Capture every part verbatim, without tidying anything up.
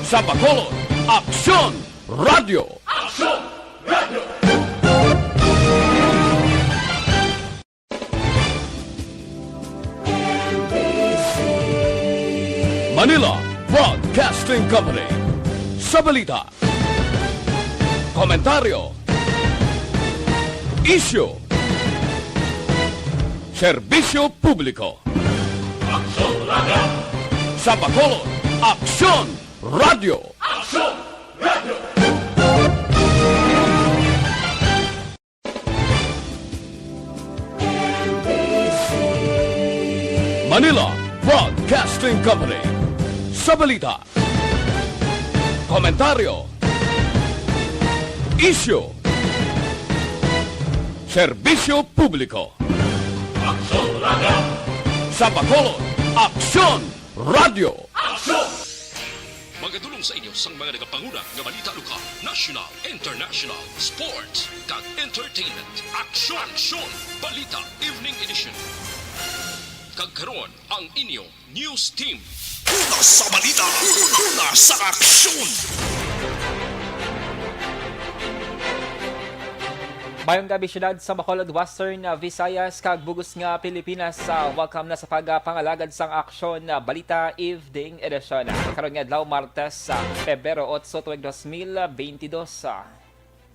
Sa Bacolod, Aksyon Radyo. Aksyon Radyo. Manila Broadcasting Company. Sa balita, komentaryo, isyu, serbisyo publiko. Aksyon Radyo. Sa Bacolod, Aksyon Radyo. Aksyon Radyo. Manila Broadcasting Company. Sa balita, komentaryo, isyu, serbisyo publiko. Aksyon Radyo. Sa Bacolod, Aksyon Radyo. Aksyon! Magadulong sa inyo sang mga nagapanguna nga balita lokal, national, international, sports, kag entertainment. Aksyon! Aksyon! Balita Evening Edition. Kag karon, ang inyo news team. Una sa balita, una sa aksyon. Mayong gabi, syudad sa Bacolod, Western Visayas, kag bug-os nga Pilipinas. Ah, welcome na sa pagpangalagad sang Aksyon, ah, Balita Evening Edition. Karon nga adlaw, Martes, ah, Pebrero otso, tuig dos mil bentidós. Ah,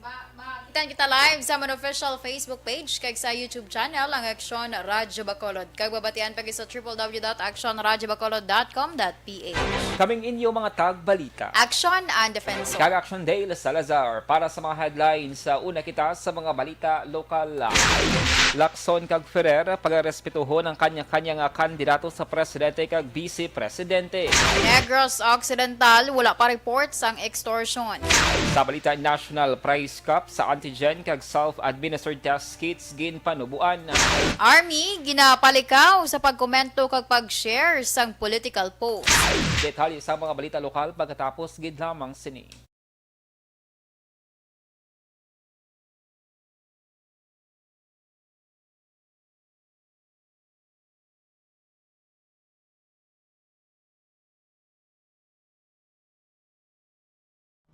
Ma-, makita kita live sa amon official Facebook page kag sa YouTube channel, ang Aksyon Radyo Bacolod. Kag mabatian pa gid sa triple W dot aksyon radyo bacolod dot com dot P H. Kaming inyo mga tagbalita. Aksyon and Defensor. Kag Aksyon Dale Salazar para sa mga headlines. Sa una kita sa mga balita lokal. Lacson kag Ferrer pagarespetuhon ang kanya-kanya nga kandidato sa presidente kag bise presidente. Negros Occidental, wala pa report sang extortion. Sa balita national, price cap sa antigen kag self-administered test kits ginpanuboan. Army ginapalikaw sa pagkomento kag pag-share sang political post. Detalye sa mga balita lokal pagkatapos gid lamang sini.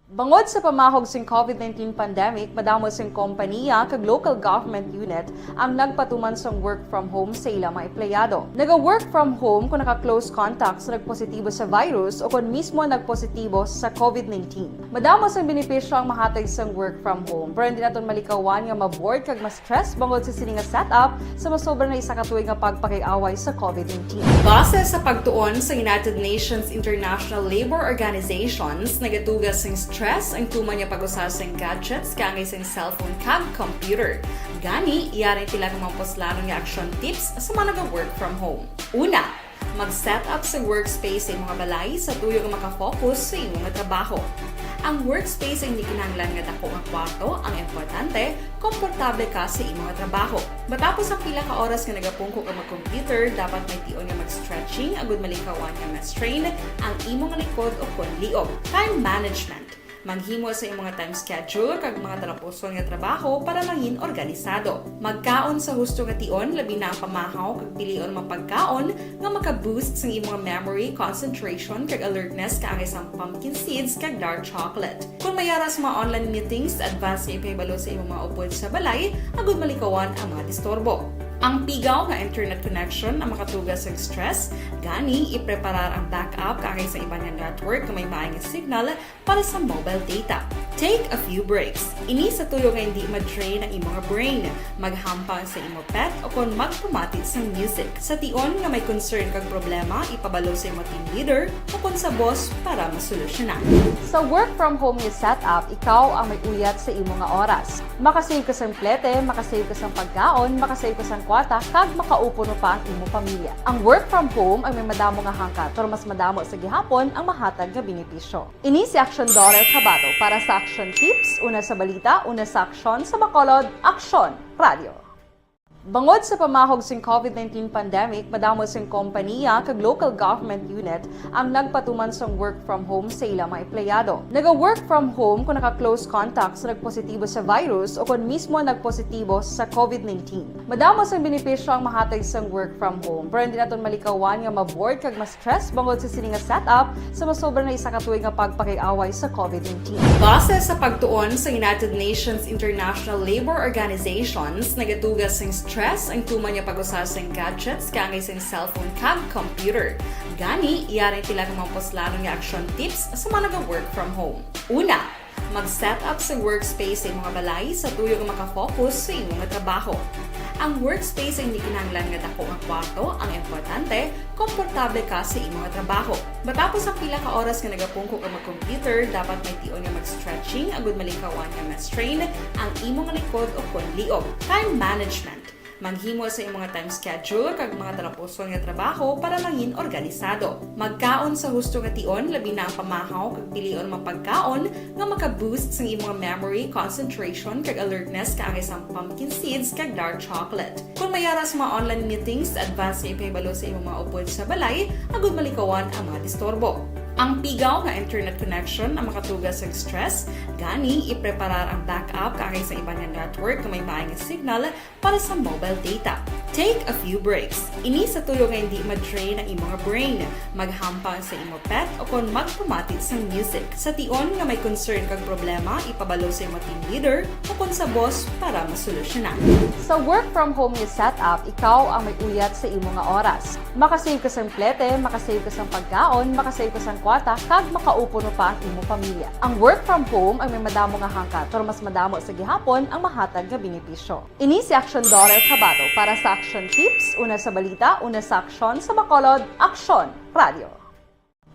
Bangod sa pamahog sing COVID nineteen pandemic, madamo sing kompaniya kag local government unit ang nagpatuman sang work from home sa ila mga empleyado. Naga-work from home kung naka-close contact sa nagpositibo sa virus o kon mismo nagpositibo sa COVID nineteen. Madamo sang benepisyo ang mahatag sang work from home, pero hindi naton malikawan nga ma-bored kag ma-stress bangod sa sini nga setup sa masobra na isa ka tuig nga pagpakig-away sa COVID nineteen. Base sa pagtuon sa United Nations International Labour Organizations, nagatuga sing stress ang tuman nga pag-usa sing gadgets kaangay sing cellphone kag computer. Gani, yari sila nga mga puslanon nga action tips sa mga naga-work from home. Una, mag-set up sa workspace sa imong balay sa tuyo nga makafocus sa imong trabaho. Ang workspace ay hindi kinahanglan nga dako nga kwarto, ang importante, komportable ka sa imong trabaho. Matapos ang pila ka oras nga nagapungko ka mag-computer, dapat may tion nga mag-stretching agud malikawan nga ma-strain ang imong likod o kon liog. Time management. Maghimo sa imong time schedule kag mga talapuson nga trabaho para mangin organisado. Magkaon sa husto nga tion, labi na ang pamahaw kag pilion nga pagkaon nga maka-boost sang imong memory, concentration, kag alertness kaangay sang pumpkin seeds kag dark chocolate. Kung may ara sa mga online meetings, advance nga ipahibalo sa imong mga upod sa balay agud malikawan ang mga disturbo. Ang pigaw nga internet connection ang makatuga sang stress, gani ipreparar ang backup kaangay sa iban nga network nga may maay nga signal para sa mobile data. Take a few breaks. Ini sa tuyo nga hindi ma-drain ang imong brain. Maghampang sa imo pet o kon magpamati sang music. Sa tion nga may concern kag problema, ipabalo sa imo team leader o kon sa boss para masolusyonan. Sa work from home nga setup, ikaw ang may uyat sa imo nga oras. Makasave ka sang plete, makasave ka sang pagkaon, makasave ka sang kwarta, kag makaupuno pa ang imo pamilya. Ang work from home ang may madamo nga hangkat, pero mas madamo sa gihapon ang mahatag nga benepisyo. Ini si Action Daughter Kabato para sa Action Tips, una sa balita, una sa aksyon, sa Bacolod, Aksyon Radio. Bangod sa pamahog sing COVID nineteen pandemic, madamo sing kompaniya kag local government unit ang nagpatuman sang work from home sa ila mga empleyado. Naga-work from home kung naka-close contact sa nagpositibo sa virus o kon mismo nagpositibo sa COVID nineteen. Madamo sang benepisyo ang mahatag sang work from home, pero hindi naton malikawan nga ma-bored kag ma-stress bangod sa sini nga setup sa masobra na isa ka tuig nga pagpakig-away sa COVID nineteen. Base sa pagtuon sa United Nations International Labour Organizations, nagatuga sing stress ang tuman nga pag-usa sing gadgets kaangay sing cellphone kag computer. Gani, yari pila ka mga puslanon nga action tips sa mga naga-work from home. Una, mag-set up sa workspace sa imong balay sa tuyo nga makafocus sa imong trabaho. Ang workspace ay hindi kinahanglan nga dako nga kwarto, ang importante, komportable ka sa imong trabaho. Matapos ang pila ka oras nga nagapungko ka mag-computer, dapat may tion nga mag-stretching agud malikawan nga ma-strain ang imong likod o kon liog. Time management. Maghimo sa imong time schedule kag mga talapuson nga trabaho para mangin organisado. Magkaon sa husto nga tion, labi na ang pamahaw kag pilion mga pagkaon nga maka-boost sang imong memory, concentration, kag alertness kaangay sang pumpkin seeds kag dark chocolate. Kung may ara sa mga online meetings, advance nga ipahibalo sa imong mga upod sa balay agud malikawan ang mga disturbo. Ang pigaw nga internet connection ang makatuga sa stress, gani ipreparar ang backup kaangay sa iban nga network nga may maay nga signal para sa mobile data. Take a few breaks. Ini sa tuyo nga hindi ma-drain ang imong brain. Maghampang sa imo pet o kon magpamati sang music. Sa tion nga may concern kag problema, ipabalo sa imo team leader o kon sa boss para masolusyonan. Sa work from home nga setup, ikaw ang may uyat sa imo nga oras. Makasave ka sang plete, makasave ka sang pagkaon, makasave ka sang kwarta, kag makaupo pa ang imo pamilya. Ang work from home ang may madamo nga hangkat, pero mas madamo sa gihapon ang mahatag nga benepisyo. Ini si Action Daughter Kabato para sa Action Tips, una sa balita, una sa aksyon, sa Bacolod, Aksyon Radio.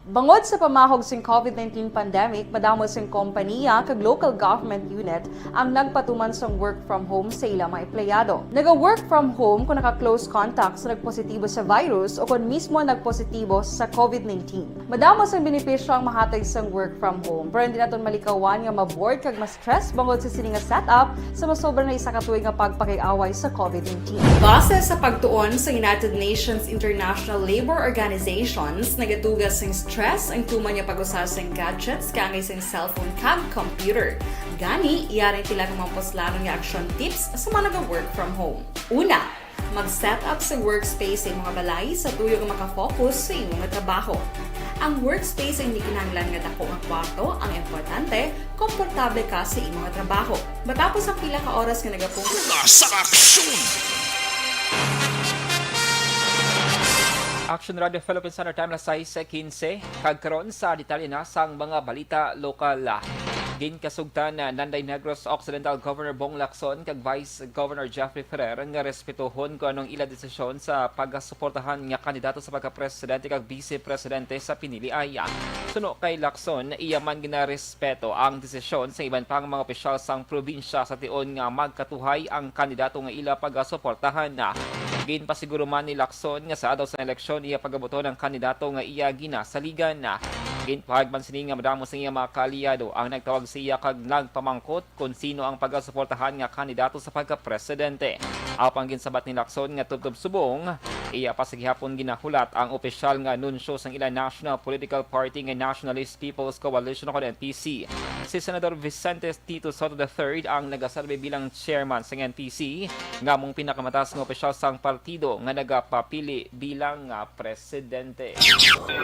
Bangod sa pamahog sing COVID nineteen pandemic, madamo sing kompaniya kag local government unit ang nagpatuman sang work from home sa ila mga empleyado. Naga-work from home kung naka-close contact sa nagpositibo sa virus o kon mismo nagpositibo sa COVID nineteen. Madamo sang benepisyo ang mahatag sang work from home, pero hindi naton malikawan nga ma-bored kag ma-stress bangod sa sini nga setup sa masobra na isa ka tuig nga pagpakig-away sa COVID nineteen. Base sa pagtuon sa United Nations International Labour Organizations, nagatuga sing stress ang tuman nga pag-usa sing gadgets kaangay sing cellphone kag computer. Gani, yari pila ka mga puslanon nga action tips sa mga naga-work from home. Una, mag-set up sa workspace sa imong balay sa tuyo nga makafocus sa imong trabaho. Ang workspace ay hindi kinahanglan nga dako nga kwarto, ang importante, komportable ka sa imong trabaho. Matapos ang pila ka oras nga nagapungko, Una sa aksyon! Action Radio Philippines Standard Time, alas sais quince. Kag karon sa detalye na sang mga balita lokal. Ginkasugtan na Nanday Negros Occidental Governor Bong Lacson kag Vice Governor Jeffrey Ferrer nga respetuhon kon anong ila desisyon sa pagasuportahan nga kandidato sa pagkapresidente kag bise presidente sa piniliay. Suno kay Lacson, iya man ginarespeto ang desisyon sa iban pang mga opisyal sang probinsya sa tion nga magkatuhay ang kandidato nga ila pagasuportahan. Ginpasiguro man ni Lacson nga sa adlaw sang eleksyon iya pagabuton ang kandidato nga iya ginasaligan. Ginpahayag man sini nga madamo sa iya mga kaalyado ang nagtawag sa iya kag nagpamangkot kon sino ang pagasuportahan nga kandidato sa pagkapresidente. Apan ginsabat ni Lacson nga tubtob subong, iya pa sa gihapon ginahulat ang opisyal nga anunsyo sang ila national political party nga Nationalist People's Coalition o N P C. Si Senador Vicente Tito Sotto the third ang nagaserbi bilang chairman sang N P C, nga among pinakamataas nga opisyal sang partido nga nagapapili bilang, ah, presidente.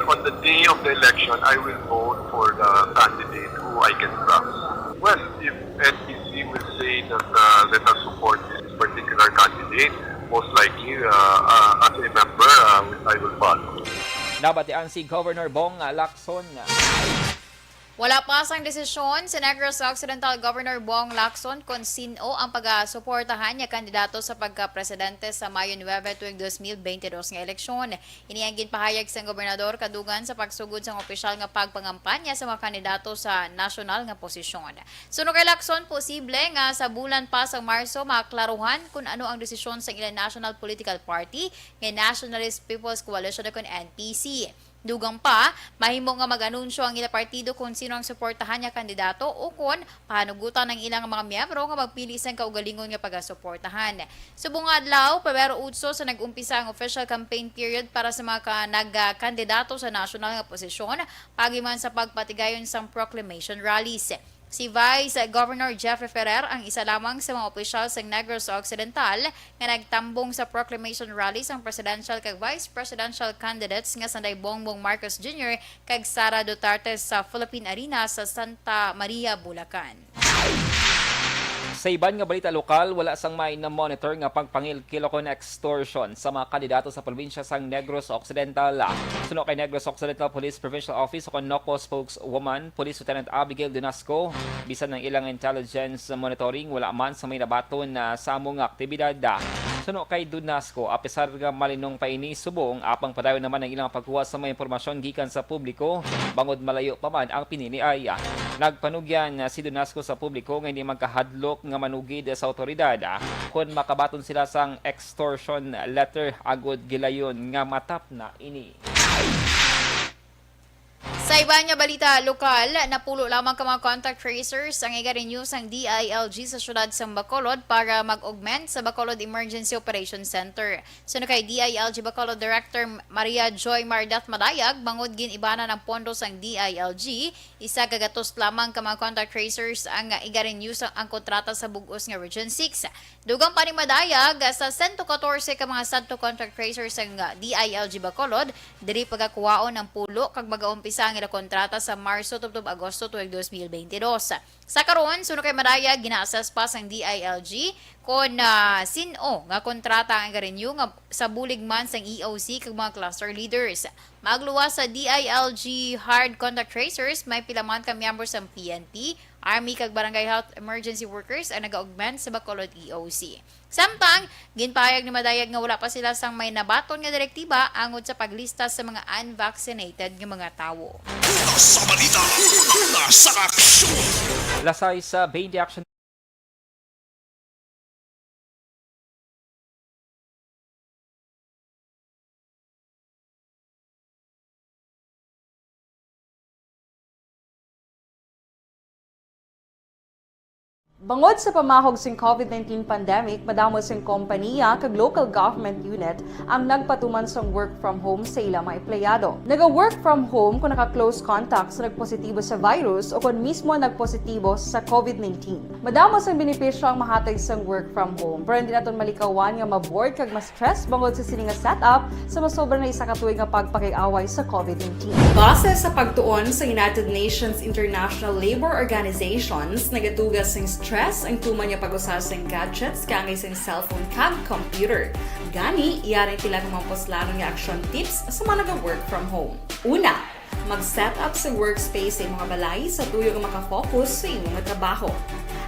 On the day of the election, I will vote for the candidate who I can trust. Well, if N P C will say that, uh, let us support this particular candidate, most likely, uh, uh, as a member, uh, I will follow. Nabatian si Governor Bong Lacson. Wala pa sang desisyon si Negros Occidental Governor Bong Lacson kon sin-o ang pagasuportahan niya kandidato sa pagkapresidente sa Mayo nuebe tuig dos mil bente dos nga eleksyon. Ini ang ginpahayag sang gobernador kadugan sa pagsugod sang opisyal nga pagpangampanya sa mga kandidato sa nasyonal nga posisyon. Suno kay Lacson, posible nga sa bulan pa sang Marso maklaruhan kon ano ang desisyon sang ila national political party nga Nationalist People's Coalition o kon N P C. Dugang pa, mahimo nga mag-anunsyo ang ila partido kon sino ang suportahan nga kandidato o kon pahanugutan ang ilang mga miyembro nga magpili sang kaugalingon nga pagasuportahan. Subong nga adlaw, Pebrero otso, sa nag-umpisa ang official campaign period para sa mga ka-, nagkandidato sa nasyonal nga posisyon, paagi man sa pagpatigayon sang proclamation rallies. Si Vice Governor Jeffrey Ferrer ang isa lamang sa mga opisyal sa Negros Occidental nga nagtambong sa proclamation rally sang presidential kag vice presidential candidates nga sanday Bongbong Marcos Junior kag Sara Duterte sa Philippine Arena sa Santa Maria, Bulacan. Sa iban nga balita lokal, wala sang may na-monitor nga pagpangilkil o kon extortion sa mga kandidato sa probinsya sang Negros Occidental. Suno kay Negros Occidental Police Provincial Office o kon NOCO spokeswoman, Police Lieutenant Abigail Dunasco, bisan ang ilang intelligence monitoring, wala man sang may nabaton na sa amo nga aktibidad. Suno kay Dunasco, apisar nga malinong pa ini, subong apang padayon naman ang ilang pagkuha sa mga impormasyon gikan sa publiko, bangod malayo pa man ang piniliay. Nagpanugyan si Dunasco sa publiko nga hindi magkahadlok nga manugid sa awtoridad kon makabaton sila sang extortion letter, agud gilayon nga matapna ini. Sa iban nga balita lokal, napulo lamang ka mga contact tracers ang iga-renew sang D I L G sa siyudad sang Bacolod para mag-augment sa Bacolod Emergency Operation Center. Suno kay D I L G Bacolod Director Maria Joy Mardat Madayag, bangod gin-ibanan ang pondo sang D I L G, isa ka gatos lamang ka mga contact tracers ang iga-renew sa ang kontrata sa bug-os nga Region six. Dugang pa ni Madayag, sa sento katorse ka mga sadto contact tracers sang D I L G Bacolod, diri pagakuhaon ang pulo kag magaumpisa ang ila kontrata sa Marso tubtob Agosto tuig dos mil beintidos. Sa karon, suno kay Madayag, gina-assess pa sang D I L G kon, ah, sin-o nga kontrata ang iga-renew nga sa bulig man sang E O C kag mga cluster leaders. Magluwas sa D I L G hired contact tracers, may pila man ka miyembro sang P N P, Army kag Barangay Health Emergency Workers ang nag-augment sa Bacolod E O C. Samtang, ginpahayag ni Madayag nga wala pa sila sang may nabaton nga direktiba angod sa paglista sa mga unvaccinated nga mga tawo. Una sa balita, una sa aksyon. Lasay sa twenty Action. Bangod sa pamahog sing COVID nineteen pandemic, madamo sing kompanya kag local government unit ang nagpatuman sang work from home sa ila mga empleyado. Naga-work from home kung naka-close contact sa nagpositibo sa virus o kon mismo nagpositibo sa COVID nineteen. Madamo sang benepisyo ang mahatag sang work from home, pero hindi naton malikawan nga ma-bored kag ma-stress bangod sa sini nga setup sa masobra na isa ka tuig nga pagpakig-away sa COVID nineteen. Base sa pagtuon sa United Nations International Labour Organizations, nagatuga sing stress ang tuman nga pag-usa sing gadgets kaangay sing cellphone kag computer. Gani, yari pila ka mga puslanon nga action tips sa mga naga-work from home. Una, mag-set up sa workspace sa imong balay sa tuyo nga makafocus sa imong trabaho.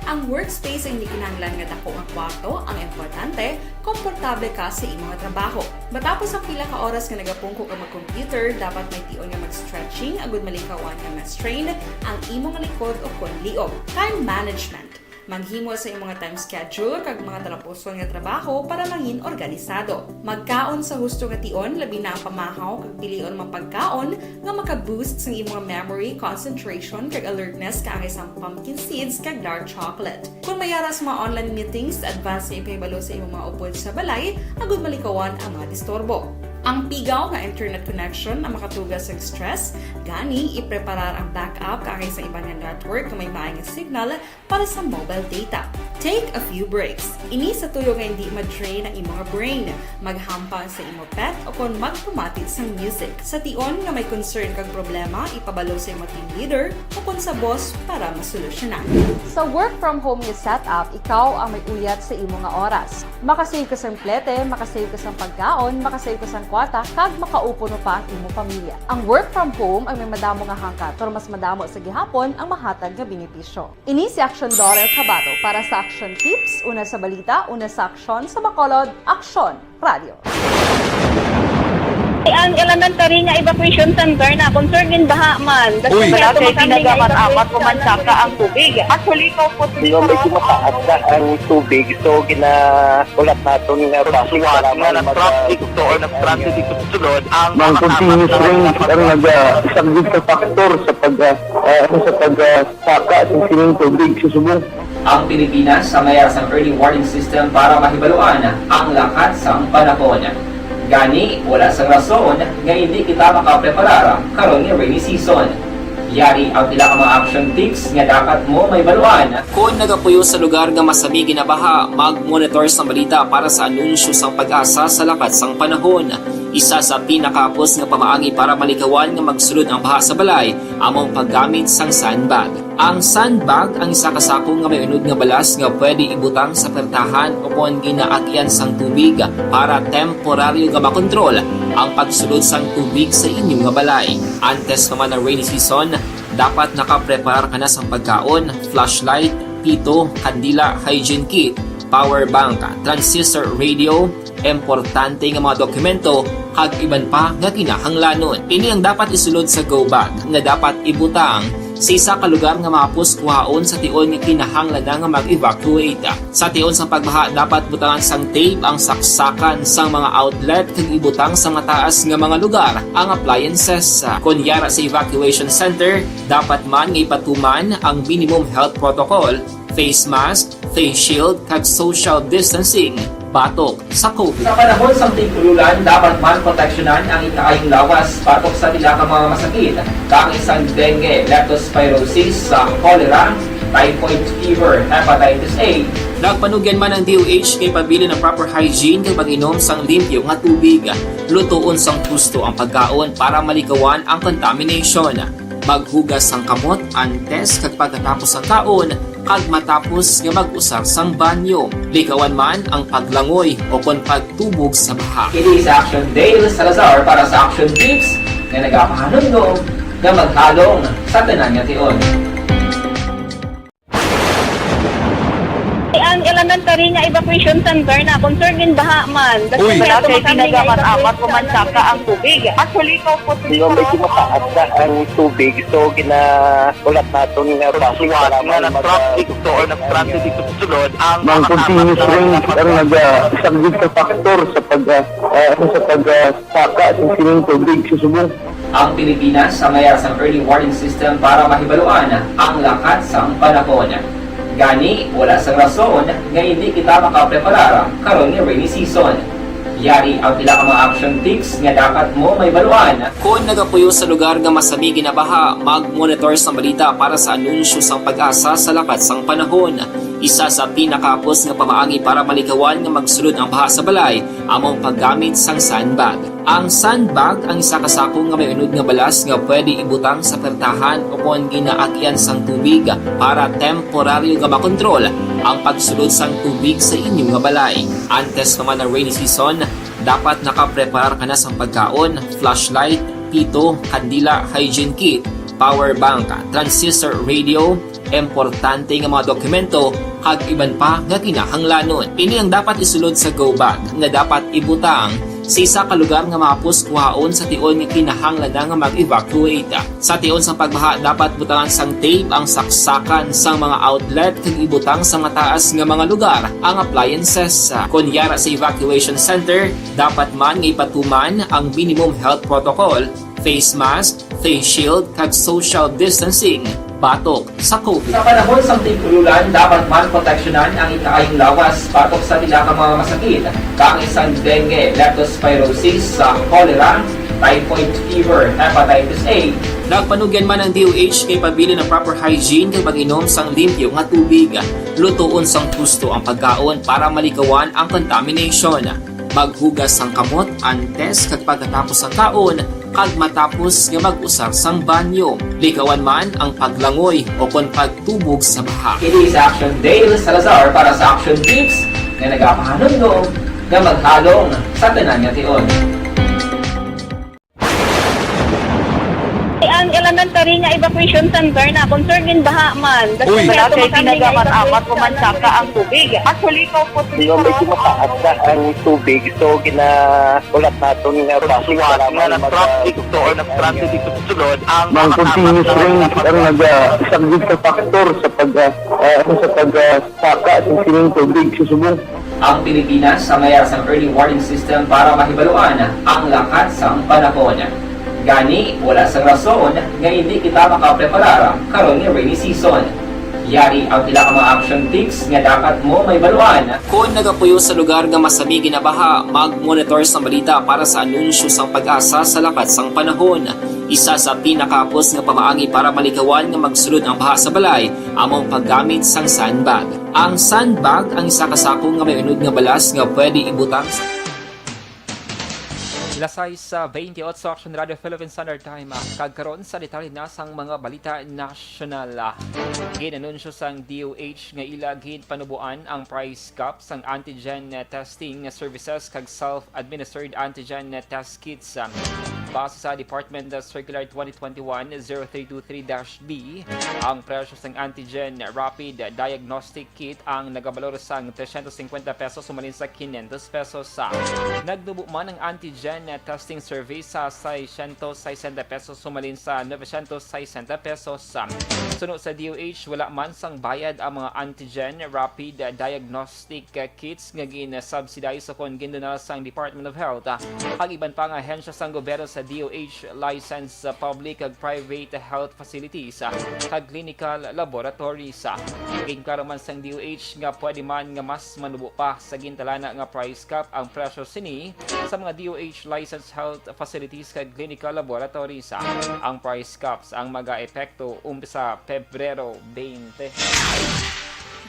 Ang workspace ay hindi kinahanglan nga dako nga kwarto, ang importante, komportable ka sa imong trabaho. Matapos ang pila ka oras nga nagapungko ka mag-computer, dapat may tion nga mag-stretching agud malikawan nga ma-strain ang imong likod o kon liog. Time management. Maghimo sa imong time schedule kag mga talapuson nga trabaho para mangin organisado. Magkaon sa husto nga tion, labi na ang pamahaw kag pilion mga pagkaon nga maka-boost sang imong memory, concentration, kag alertness, kaangay sang pumpkin seeds kag dark chocolate. Kung may ara sa mga online meetings, advance nga ipahibalo sa imong mga upod sa balay agud malikawan ang mga disturbo. Ang pigaw nga internet connection ang makatuga sang stress, gani ipreparar ang backup kaangay sa iban nga network nga may maay nga signal para sa mobile data. Take a few breaks. Ini sa tuyo nga hindi ma-drain ang imong brain. Maghampang sa imo pet o kon magpamati sang music. Sa tion nga may concern kag problema, ipabalo sa imo team leader o kon sa boss para masolusyonan. Sa work from home nga setup, ikaw ang may uyat sa imo nga oras. Makasave ka sang plete, makasave ka sang pagkaon, makasave ka sang kwarta, kag makaupod pa ang imo pamilya. Ang work from home ang may madamo nga hangkat, pero mas madamo sa gihapon ang mahatag nga benepisyo. Ini si Aksyon Doral Cabato para sa Aksyon Tips, una sa balita, una sa aksyon, sa Bacolod, Aksyon Radio. Ang elementary nga evacuation center na concern gin baha man. Uy. Wala kay pinagamat-amat ko man saka ang tubig. Actually, ko po. Di ba, medyo mataas na ang tubig, so ginaulat naton nga traffic nga nag-traffic to or nag-transit dito sa sulod ang mga continuous rain ang nagasaglit sa factor sa pag, ah, ah, sa pag, ah, saka sa sining tubig sa subong. Ang Pilipinas sa mayar sang early warning system para mahibaluan ang lakat sang panahon. Gani, wala sang rason nga hindi kita makapreparar karon nga rainy season. Yari ang pila ka mga action tips nga dapat mo mahibaluan. Kon nagapuyo sa lugar nga masami ginabaha, mag-monitor sang balita para sa anunsyo sang PAGASA sa lakat sang panahon. Isa sa pinakahapos nga pamaagi para malikawan nga magsulod ang baha sa balay amo ang paggamit sang sandbag. Ang sandbag ang isa ka sako nga may unod nga balas nga pwede ibutang sa pertahan o kon ginaagyan sang tubig para temporaryo nga makontrol ang pagsulod sang tubig sa inyo nga balay. Antes pa man ang rainy season, dapat nakapreparar ka na sang pagkaon, flashlight, pito, kandila, hygiene kit, power bank, transistor radio, importante nga mga dokumento, kag iban pa nga kinahanglanon. Ini ang dapat isulod sa go bag nga dapat ibutang sa isa ka lugar nga mahapos kuhaon sa tion nga kinahanglan na nga mag-evacuate. Sa tion sang pagbaha, dapat butangan sang tape ang saksakan sang mga outlet kag ibutang sa mataas nga mga lugar ang appliances. Kon yara sa evacuation center, dapat man nga ipatuman ang minimum health protocol, face mask, face shield, kag social distancing batok sa COVID. Sa panahon sang tig-ululan, dapat man proteksyonan ang ikaayong lawas batok sa pila ka mga masakit, kaangay sang dengue, leptospirosis, sa cholera, typhoid fever, hepatitis A. Nagpanugyan man ang D O H kay pabilin ang proper hygiene kag pag-inom sang limpyo nga tubig, lutoon sang husto ang pagkaon para malikawan ang contamination. Maghugas sang kamot antes kag pagkatapos sang kaon, kag matapos nga mag-usar sang banyo. Likawan man ang paglangoy o kon pagtubog sa baha. Kini si Action Dale Salazar para sa Action Tips nga nagapahanumdom nga maghalong sa tanan nga tion. Ang elementary nga evacuation center na concern gin baha man. Uy. Wala kay pinagamat-amat ko man saka ang tubig. Actually, ko po. Di ba, medyo mataas na ang tubig, so ginaulat naton nga traffic nga nag-traffic to or nag-transit dito sa sulod ang mga continuous rain ang nagasaglit sa factor sa pag, ah, ah, sa pag, ah, saka sa sining tubig sa subong. Ang Pilipinas sa mayar sang early warning system para mahibaluan ang lakat sang panahon. Gani, wala sang rason nga hindi kita makapreparar karon nga rainy season. Yari ang pila ka mga action tips nga dapat mo mahibaluan. Kon nagapuyo sa lugar nga masami ginabaha, mag-monitor sang balita para sa anunsyo sang PAGASA sa lakat sang panahon. Isa sa pinakahapos nga pamaagi para malikawan nga magsulod ang baha sa balay amo ang paggamit sang sandbag. Ang sandbag ang isa ka sako nga may unod nga balas nga pwede ibutang sa pertahan o kon ginaagyan sang tubig para temporaryo nga makontrol ang pagsulod sang tubig sa inyo nga balay. Antes pa man ang rainy season, dapat nakapreparar ka na sang pagkaon, flashlight, pito, kandila, hygiene kit, power bank, transistor radio, importante nga mga dokumento, kag iban pa nga kinahanglanon. Ini ang dapat isulod sa go bag nga dapat ibutang sa isa ka lugar nga mahapos kuhaon sa tion nga kinahanglan na nga mag-evacuate. Sa tion sang pagbaha, dapat butangan sang tape ang saksakan sang mga outlet kag ibutang sa mataas nga mga lugar ang appliances. Kon yara sa evacuation center, dapat man nga ipatuman ang minimum health protocol, face mask, face shield, kag social distancing batok sa COVID. Sa panahon sang tig-ululan, dapat man proteksyonan ang ikaayong lawas batok sa pila ka mga masakit, kaangay sang dengue, leptospirosis, sa cholera, typhoid fever, hepatitis A. Nagpanugyan man ang D O H kay pabilin ang proper hygiene kag pag-inom sang limpyo nga tubig. Lutoon sang husto ang pagkaon para malikawan ang contamination. Maghugas sang kamot antes kag pagkatapos sang kaon, kag matapos nga mag-usar sang banyo. Likawan man ang paglangoy o kon pagtubog sa baha. Kini si Action Dale Salazar para sa Action Tips nga nagapahanumdom nga maghalong sa tanan nga tion. Ang Ang tari nga evacuation center na, concern gid baha man. Uy. Wala kay ginagamat-amat, umansaka ang tubig. Actually, ikaw po, medyo mataas na ang tubig, so gina-, ulat naton nga traffic, nga nag-traffic to or nag-traffic dito sa sulod ang mga continuous rains ang nag-, ah, isang big factor sa pag, ah, ah, sa pag, ah, saka sa sining tubig sa subong. Ang Pilipinas sa mayar sang early warning system para mahibaluan ang lakat sang panahon. Gani, wala sang rason nga hindi kita makapreparar karon nga rainy season. Yari ang pila ka mga action tips nga dapat mo mahibaluan. Kon nagapuyo sa lugar nga masami ginabaha, mag-monitor sang balita para sa anunsyo sang PAGASA sa lakat sang panahon. Isa sa pinakahapos nga pamaagi para malikawan nga magsulod ang baha sa balay amo ang paggamit sang sandbag. Ang sandbag ang isa ka sako nga may unod nga balas nga pwede ibutang sa Las sais, ah, veintiocho, Action Radio Philippine Standard Time, ah, kag karon sa detalye na sang mga balita nasyonal, ah. Ginanunsyo sang D O H nga ila ginpanuboan ang price cap sang antigen, ah, testing services kag self-administered antigen, ah, test kits, ah. Base sa Department, ah, Circular twenty twenty-one zero three two three dash B, ang presyo sang antigen rapid diagnostic kit ang nagabalor sang trescientos cincuenta pesos sumalin sa quinientos pesos. Nagnubo man ang antigen testing service sa seiscientos sesenta pesos sumalin sa novecientos sesenta pesos. Suno sa D O H, wala man sang bayad ang mga antigen rapid diagnostic kits nga gin-subsidize o kon ginduna sang Department of Health, kag iban pa nga ahensya sang gobyerno sa D O H license sa public kag private health facilities, ah, kag clinical laboratories, ah. Ginklaro man sang D O H nga pwede man nga mas manubo pa sa gintalana nga price cap ang presyo sini sa mga D O H licensed health facilities kag clinical laboratories, ah. Ang price caps ang magaepekto umpisa Pebrero twenty.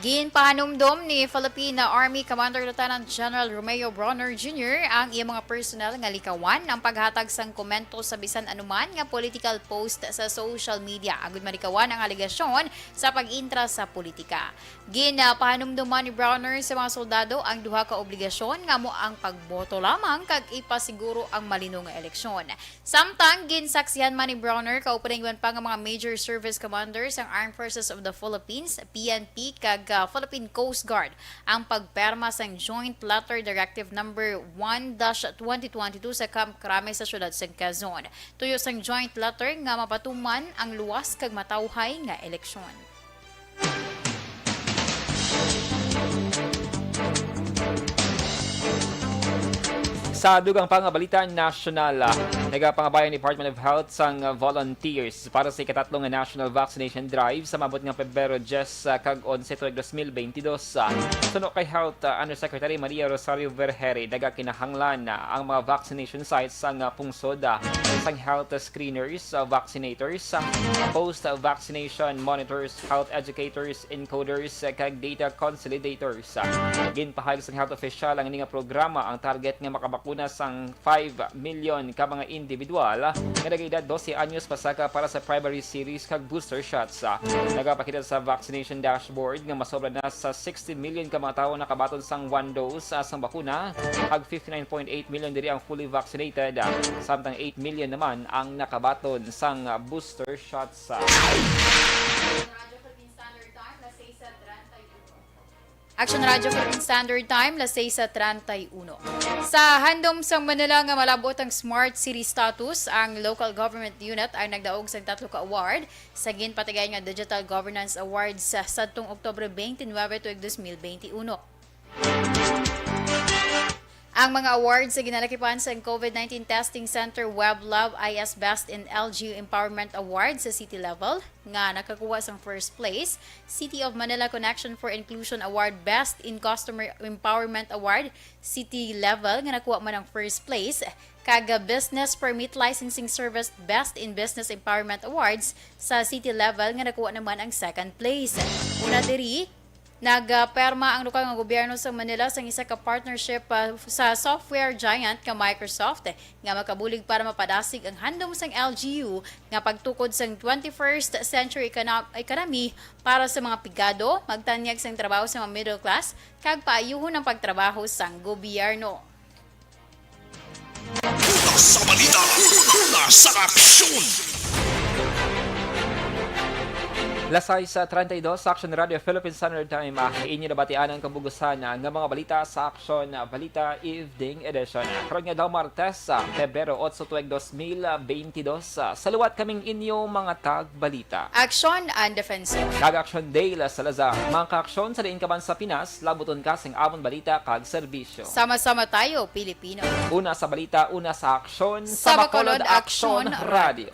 Ginpahanumdom ni Philippine Army Commander Lieutenant General Romeo Brawner Junior ang iya mga personnel nga likawan ang paghatag sang komento sa bisan anuman nga political post sa social media agud malikawan ang alegasyon sa pag-intra sa politika. Ginpahanumdom man ni Brawner sa mga soldado ang duha ka obligasyon nga amo ang pagboto lamang kag ipasiguro ang malino nga eleksyon. Samtang ginsaksihan man ni Brawner kaupanan iban pa nga mga major service commanders ang Armed Forces of the Philippines, P N P, kag, ah, Philippine Coast Guard ang pagperma sang Joint Letter Directive Number one dash twenty twenty-two sa Camp Crame sa siyudad sang Quezon. Tuyo sang joint letter nga mapatuman ang luwas kag matawhay nga eleksyon. Sa dugang pa nga balita nasyonal, ah, nagapangabayan ang Department of Health sang, ah, volunteers para sa ikatatlo nga National Vaccination Drive sa maabot nga Pebrero diyes, ah, kag onse tuig dos mil beintidos. Ah, suno kay Health, ah, Undersecretary Maria Rosario Vergeire, nagakinahanglan, ah, ang mga vaccination sites sang, ah, pungsod, ah, sang health screeners, ah, vaccinators, ah, post-vaccination monitors, health educators, encoders, ah, kag data consolidators. Ah, ginpahayag sang health official ang ini nga programa ang target nga makabakuna sang five million ka mga individual nga nagaedad dose anyos pasaka para sa primary series kag booster shots. Ah, nagapakita sa vaccination dashboard nga masobra na sa sixty million ka mga tawo nakabaton sang one dose, ah, sang bakuna, kag fifty-nine point eight million diri ang fully vaccinated, ah, samtang eight million naman ang nakabaton sang, ah, booster shots. Action Radio Philippine Standard Time, las seis treinta y uno. Sa handom sang Manila nga malab-ot ang Smart City status, ang local government unit ang nagdaog sang tatlo ka award sa ginpatigayon nga Digital Governance Awards sa sadtong Oktubre twenty-nine tuig dos mil beinti uno. Ang mga awards sa ginalakipan sang COVID nineteen Testing Center Web Lab I S Best in L G U Empowerment Award sa city level, nga nakakuha sang first place, City of Manila Connection for Inclusion Award Best in Customer Empowerment Award, city level, nga nakuha man ang first place, kag Business Permit Licensing Service Best in Business Empowerment Awards sa city level, nga nakuha naman ang second place. Una diri, nagperma ang lokal nga gobyerno sa Manila sang isa ka partnership, ah, sa software giant nga Microsoft, nga makabulig para mapadasig ang handom sang L G U nga pagtukod sang twenty-first century econo-, economy para sa mga pigado, magtanyag sang trabaho sa mga middle class, kag paayuhon ang pagtrabaho sang gobyerno. Una sa balita, una sa aksyon. Las sais treinta y dos, Action Radio Philippine Standard Time. Ah, inyo nabatian ang kabugusan, ah, nga mga balita sa Action, ah, Balita Evening Edition. Karon nga daw Martes, ah, Pebrero otso, tuig dos mil bentidós. Ah, sa liwat kaming inyo mga tagbalita. Action and defensive. Kag Action Dale Salazar. Mga kaaksyon sa diin ka man sa Pinas, labuton ka sing amon balita kag serbisyo. Sama-sama tayo, Pilipino. Una sa balita, una sa aksyon, Sa Bacolod, Aksyon Radio.